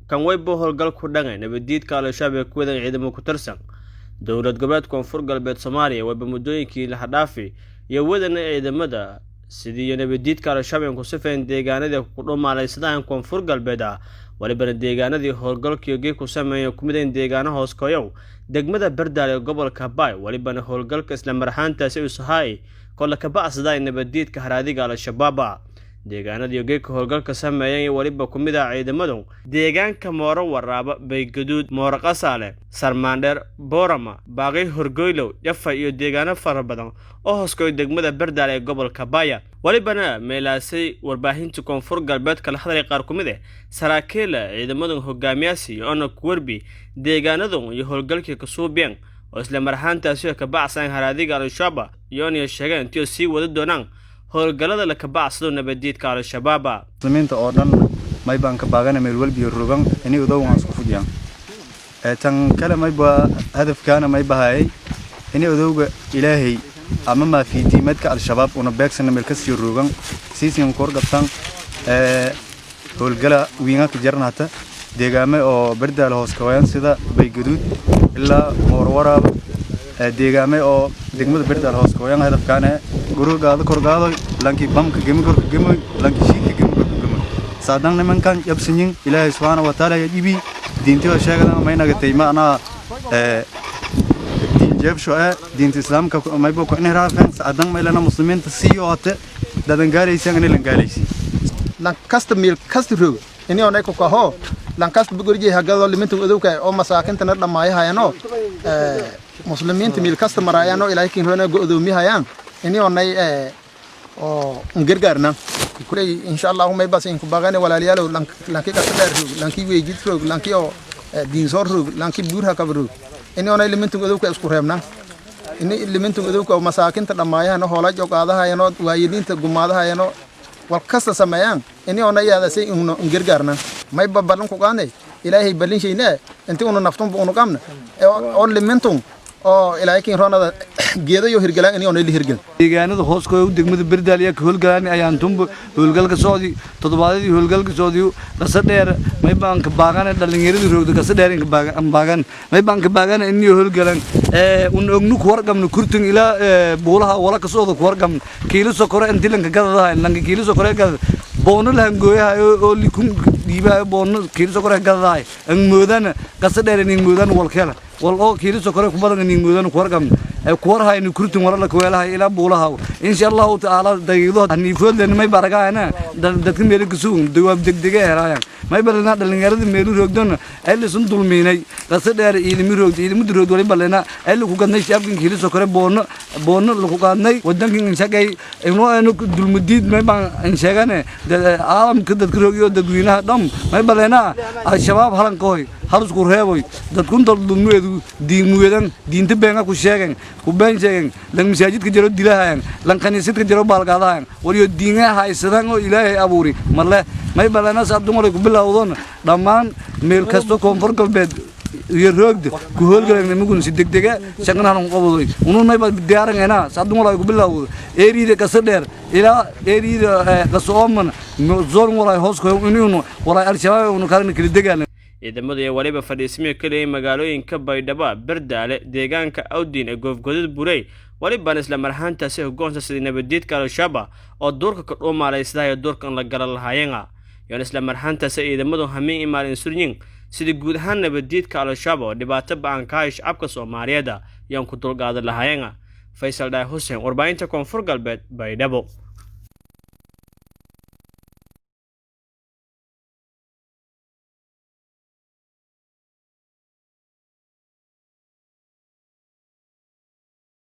Kan weyba howlgal ku dhangay nabadiidka Al-Shabaab ee ku wadan ciidamo ku tirsan dowlad goboleed Koonfur Galbeed Soomaaliya. Wayba muddooyinkii lahadhaafi iyo wadana ciidamada sidii nabadiidka Al-Shabaab ku sifayn deegaanadii ku dhumaalaysadaan Koonfur Galbeed ah. Walibana deegaanadii howlgalkii ku sameeya kumidayn deegaano hoos koyow degmada Bardaal ee gobolka Baay. Walibana howlgalka isla marxaantaasi usahaay kolle ka bacsadaa nabadiidka haraadiga Al-Shabaaba. Deegaanadii geedka howlgalka sameeyay weliba ku mid ah ciidamadu deegaanka Mooro Waraaba, Baygaduud, Mooro Qasaale, Sarmaandheer, Boorama, Baaqi, Horgoylow, Jafa iyo deegaano fara badan oo hooskoy degmada Bardaal ee gobolka Baaya. Welibana meelaasay warbaahinta Koonfur Galbeed kala hadlay qaar ku mid ah saraakiila ciidamadu hogaamiyaasi oona kuwerbi deegaanadu iyo howlgalkii kasuubiyeen oo isla marxaantaasi ka bacsan haraadiga Al-Shabaab, iyoona sheegeen intii sii wada doonaan howlgallada la kabacsado nabadiidka Al-Shabaaba. Muslimiinta oo dhan may baan ka baagana meel walbiyo rogan inay odowgan isku fujiyaan. Tan kale, mayba hadafkaana may bahayay inay odowga Ilaahay ama maafiidiimadka Al-Shabaab una beegsana meel kasii rogan siisin kor qabsan. Howlgala wiinga ka jaran hata deegaame oo Bardaal hoos kawayaan, sida Baygaduud ilaa Moorwaraaba, deegaame oo degmada Bardaal hoos kawayaan. Hadafkaana gurgaada korgaadoy, lankii bamka gemi korka gemoy, lankii shiidka gemi korka gemoy, saadan nimankan jabsanyin. Ilaahay subxaana wa tacaala ya dhibi diintida sheegadan may nagatay macnaa diin jeebsho ee diinta Islaamka mayba ku inhiraafeen. Saadan maylana muslimiinta sii oote dadan gaalaysan inay lan gaalaysi. Lan kasta meel kasta roog ini onay ku kaho, lan kasta bugorjey hagado liminta odowka oo masaakintana dhammaayahayano, muslimiinta meel kasta maraayano, Ilaahay kin roona go'doomiyahayaan, ini onay oo gargaarna kuley. Insha Allah may bas in ku bagane walaalayaalow, lanki kasta dheer roog, lanki Weejid roog, lanki oo Diinsoor roog, lanki Buurha Kaba roog, ini onay liminta odowka isku reebna, ini liminta odowka oo masaakinta dhammaayahano, hoolajo qaadahayano, waayiliinta gumaadahayano, wal kasta sameeyaan, ini ona yaada say unu gargaarna. May ballan ku qaadnay Ilaahay ballinshayna inti unu naftunba unu qabna oo limintun oo Ilaahay kin roonada geedo iyo hirgalaan, ini ona la hirgal. Deegaanada hooskooda degmada Berdaal ayaa ka howlgalaan ayaan tumba howlgalka socdi toddobaadadii howlgalka socdi Qasa Dheer. May baan ka baaqana dhalinyaradii roogda Qasa Dheer in baagan, may baan ka baaqana inay howlgalaan ee un ognu ku warqabno kurtun ilaa buulaha wala ka socda ku warqabno. Kiilo sokore intii lanka gadadahay, lanka kiilo sokore gad boono lahan gooyahay oo likun dhiibahay, boono kiilo sokore gadadahay an moodana Qasa Dheer in moodana walkeela wal oo kiilo sokore ku badan in moodana ku warqabno ay ku warhayno kurtun wala la kuweelahay ilaa buulaha. Insha Allahu tacaala daqiiqado haniifoodlen may baragaayna dadka meel ku sugan jawaab degdeg ah helayaan. May balena dhalinyarada meelu roogdona ay lisun dulmiinay Qasa Dheer ilimi roogd ilimi roogd wali balena ay lagu gadnay shaabkin kiilo sokore boono boono lagu qaadnay wadankan shaqay inoo aanu dulmudiid. May baan in sheegane caalamka dadka roogiyo dadweynaha dham, may balena Al-Shabaab halankooy halusku reeboy dadkun dulmueedu diinmuwedan diinta beenga ku sheegen ku been sheegen, lan masaajidka jiro dilahayan, lan kaniisadka jiro baalgaadahayan, waliyo diinga haysadan oo Ilaahay abuuri marle. May balena saad dumar ku bilowdon dhammaan meel kasto Koonfur Galbeed iyo roogda ku howlgalan nimankun si degdega shaqana halan qabadoy. Unun may diyaaranayna saad dumar ku bilowdo eerida Qasa Dheer ilaa eerida Qasa Ooman zoon walay hoos ko inuu walay Al-Shabaab unu kalena kala degaan. Ciidamadu ee waliba fadhiismiyo kaliya magaalooyinka Baydhabo, Berdaale, deegaanka Awdiin ee Goofgodad Burey. Walibana isla marhaantaasi hogoonsa sidii nabadiidka Al-Shabaab oo duurka ka dhuumaalaysadahaya duurka in la galan lahaayeen, yoon isla marhaantaasi ciidamadu hamiin imaalin suryin sidii guud ahaan nabadiidka Al-Shabaab oo dhibaato ba-an ka hay shacabka Soomaaliyeed yoon ku dulqaadan lahaayeen. Faysal Dhaay Xuseen, warbaahinta Koonfur Galbeed, Baydhabo.